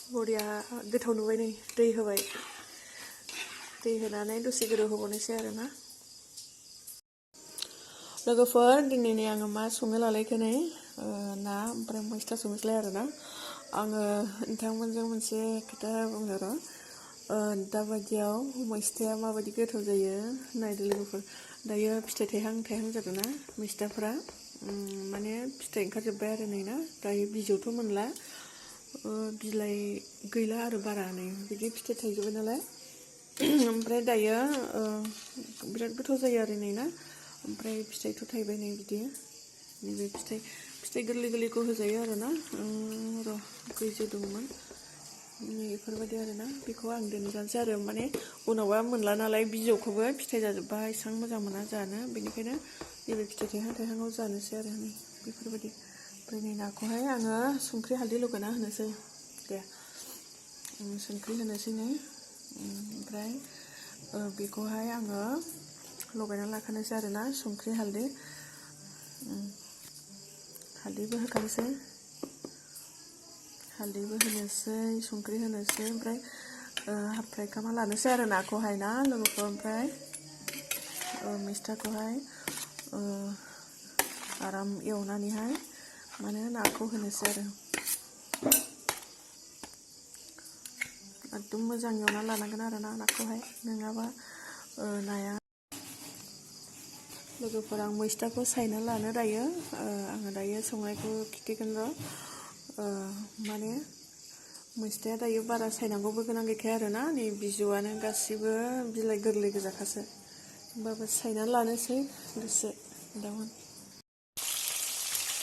बरिया गोथाव नुबाय नै दै होबाय दै होनानै दसे गोदौ होबावनोसै आरोना लोगोफोर दिनै आङो मा संनो लालायखो नै ना ओमफ्राय मैस्था संनोसैलाय आरोना आङो नोंथांमोनजों मोनसे खोथा बुंनो र' दाबादियाव मैस्थाया माबायदि गोथाव जायो नायदो लोगोफोर दायो फिथाइ थाइहां जादोंना मैस्थाफोरा माने फिथाइ ओंखारजोब्बाय आरो नै ना दायो बिजौथ' मोनला बिलाइ गैला आरो बारा नै बिदि फिथाइ थाइजोब्बाय नालाय ओमफ्राय दायो बिराद गोथाव जायो आरो नै ना ओमफ्राय फिथाइथ' थाइबाय नै बिदि नैबे फिथाइ गोरलैखौ होजायो आरोना र' गैजो दंमोन बेफोरबायदि आरोना बेखौ आं दोनजानोसै आरो माने उनावबा मोनला नालाय बिजौखौबो फिथाइ जाजोब्बा एसेबां मोजां मोना जानो बेनिखायनो नैबे फिथाइ थाइहां जानोसै आरो नै बेफोरबायदि ओमफ्राय नै नाखौहाय आङो संख्रि हालदै लगायना होनोसै दे संख्रि होनोसै नै ओमफ्राय बेखौहाय आङो लगायना लाखानोसै आरोना संख्रि हालदैबो होखानोसै हालदैबो होनोसै संख्रि होनोसै ओमफ्राय हाफ फ्राय खालामना लानोसै आरो नाखौहाय ना लोगोफोर ओमफ्राय मैस्थाखौहाय आराम एवनानैहाय माने नाखौ होनोसै आरो एकदम मोजां एवना लानांगोन आरो नाखौहाय नङाबा नाया लोगोफोर आं मैस्थाखौ सायना लानो दायो आङो दायो संनायखौ खिन्थिगोन र' माने मैस्थाया दायो बारा सायनांगौबो गोनां गैखाया आरोना नै बिजौआनो गासिबो बिलाइ गोरलै गोजाखासो होमबाबो सायनानै लानोसै दसे दाउन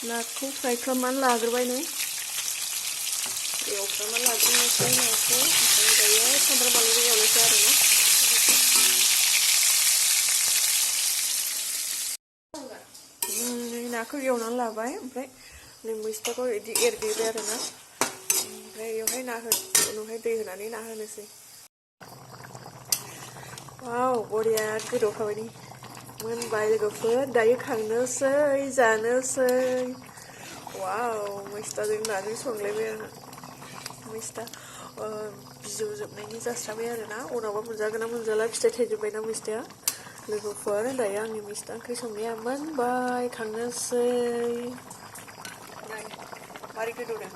नाखौ फ्राय खालामनानै लाग्रोबाय नै एवफ्रामना लाग्रोनोसै नाखौ ओमफ्राय दायो सामब्राम बानलुजों एवनोसै आरोना नाखौ एवनानै लाबाय ओमफ्राय नै मैस्थाखौ बिदि एरग्लिबाय आरोना ओमफ्राय बेवहाय उनावहाय दै होनानै ना होनोसै वाव बरिया गोदौखाबाय नै मोनबाय लोगोफोर दायो खांनोसै जानोसै वाव मैस्थाजों नाजों संलायबाय आङो मैस्था बिजौ जोबनायनि जास्राबाय आरोना उनावबा मोनजागोन ना मोनजाला फिथाइ थाइजोब्बायना मैस्थाया लोगोफोर दायो आंनि मैस्था ओंख्रि संनाया मोनबाय खांनोसै मारै गोदौदों